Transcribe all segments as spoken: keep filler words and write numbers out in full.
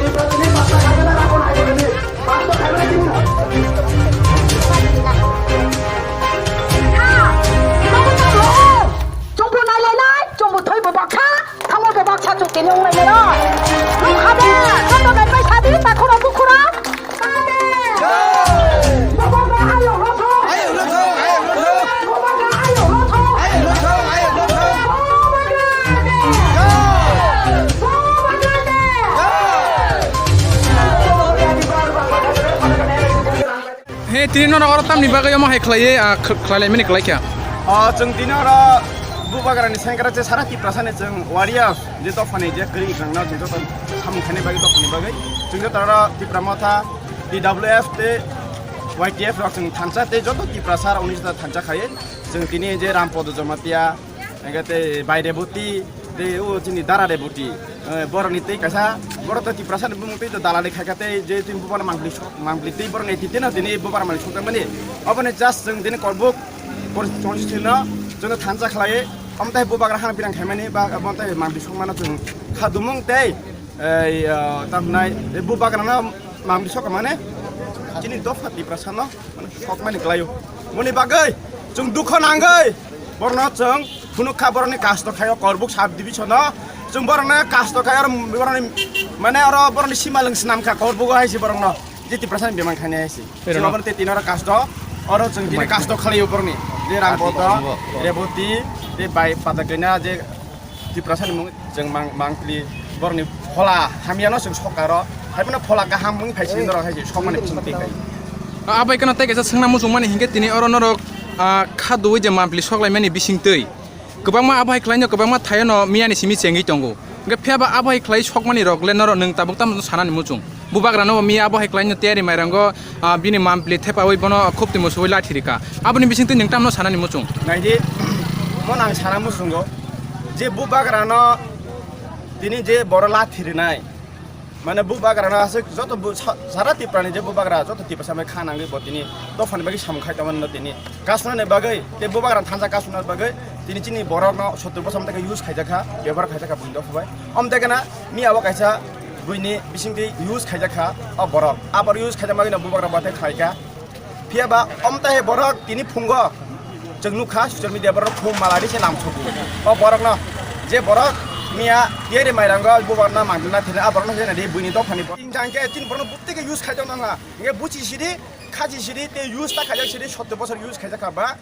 Chumbu nai lai nai, chumbu thoi bo baksa, thango bo baksa chuk tini ong lai nai no. Nung kha de, joto bai pai sa di, takhura bukhura. He, tini nono oro tamni bagwi omo hai khlaiwi, ah, kh-, khlailaimani kwlai kha? Ah, chwng tini oro Bubagrani sengkrak se sara Tiprasani chwng warriors je dophani je kwrwi rangno chwng joto samung khainai bagwi dophani bagwi chwng joto oro Tipra Motha, T W F tei Y T F rok chwng thansa tei joto Tiprasa rok unisota thansa khai chwng tini je Rampodo Jamatia, Hingke tei Bai Reboti, tei o chini Dara Reboti, eh, borokni tei kaisa, borok to Tiprasa ni bumung tei to dalali khaika tei je tini Bubagra mangpli sok, mangpli tei borok ni tini tini Bubagra mangpli sok mani, oboni just chwng tini korbuk, por chonsi tino, chwngno thansa khlai, omtai Bubagra hana birang khaimani, ba, omtai mangpli sok mano chwng khadumung tei, eh, eh, tamnai, eh, Bubagra no mangpli sok mane, chini dopha Tiprasa no, mane sokmani kwlaio. Moni bagwi chwng dukho nangwi borno chwng phunuk kha boroni kasto khaio Korbuk sub division o. Chwng boroni kasto khai oro boroni mane oro boroni simalwng swnam kha Korbugo hai se borokno. Je Tiprasani bemang khainai hai se. Chwng obono tei tini oro kasto oro chwng tini kasto khlaio boroni. Je Rampodo, Reboti, tei bai Patakaina je Tiprasani mung chwng mang-, mangpli borokni phola hamyano chwng sokaro, haiphano phola kaham wngwi phai sini norok hai se sokmani bising twi kai. Abai kheno tei kaisa swngna muchungmani hinkhe tini oro norok, ah, kha duwi je mangpli soklaimani bising twi kwbangma abo hai khlaino kwbangma thaiono miyani simi chengwi tongo. Hinkhe phiyaba abo hai khlai sokmani rok le norok nwng tabuk tamo sanani muchung? Bubagrano miya abo hai khlaino tiyari mairango, ah, bini mangpli thepawi bono khupti musuwi lathi rika. Aboni bisingtwi nwng tamno sanani muchung? Naidi, mo nang sana muchungo je Bubagrano tini je boro lathi rinai, mane Bubagrano aswk joto bu-, sa-, sara Tiprani je Bubagra joto Tiprasa mai kha nangwi bo tini dophani bagwi samung khai tongmani tini kasnani bagwi tei Bubagrano thansa kasnani bagwi tini chini borokno sottur bosor tei use khaijakha, bebohar khaijakha buini dopha bai. Om tei gana miya o kaisa buini bisingtwi use khaijak kha o borok. A borok use khaijak bagwino Bubagra bo tei khlai kha. Phiya ba omtai hai borok tini phungo chwng nuk kha social media borok khum malari se lam sogo. O borokno je borok miya tiyari mairango Bubagrano mangna thina a borokno je nadi buini dophani borok. Hingkha hingkhe chini borokno bukteke use khaijak nang ha. Hingkhe buchi sidi, khachi sidi, tei use ta khaijak sidi, sotto bosor use khaijak kha ba.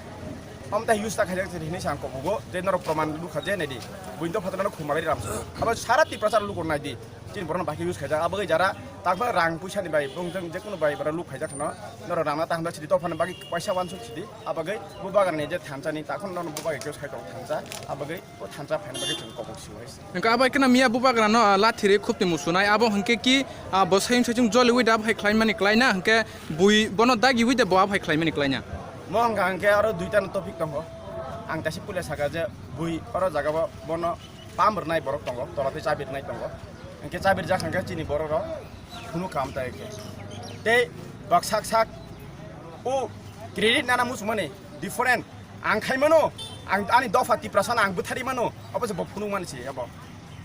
Omtai use ta khaijak sidi hinwi sa ang kobogo. Tei norok proman nuk kha je nadi. Buini dopha tongmani khum malari lam sogo. Abo sara Tiprasa lukurok nai di. Chini borokno bahai khe use khaijak, abagwi jara takno rang puisa ni bai, bongtong je kunu bai, borok luk khaijak kheno, norok rang na taham sidi, dophani bagwi paisa wansuk sidi, abagwi Bubagrani je thansa ni takhon norok Bubagra khe use khai tongo thansa, abagwi o thansa phaina bagwi chwng kobok si bai. Hwnkhe abai kheno miya Bubagrano, ah, lathi ri khupti musunai, abo hwnkhe ki, ah, bo sayung saichung joliwi da abo hai khlaimani klaina, hwnkhe bui bono dagiwi da bo abo hai khlaimani klaina. Mo hwnkha hwnkhe aro duita no topic tongo, ang kaisa puila saka je bui oro jaga bo bono pam rwnai borok tongo, tola tei chabi rwnai tongo. Hwnkhe chabi rijak hwnkhe chini borok rok phunuk kha amtai khe. Tei bak sak sak o credit nana muchungmani different. Ang khai mano, ang ani dopha Tiprasa no ang bwthari mano, obo se bo phunuk mani se abo.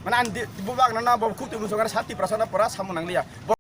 Mane ani di-, Bubagrano bo khuk twi muchung sa Tiprasa no pura samung nang liya. Bo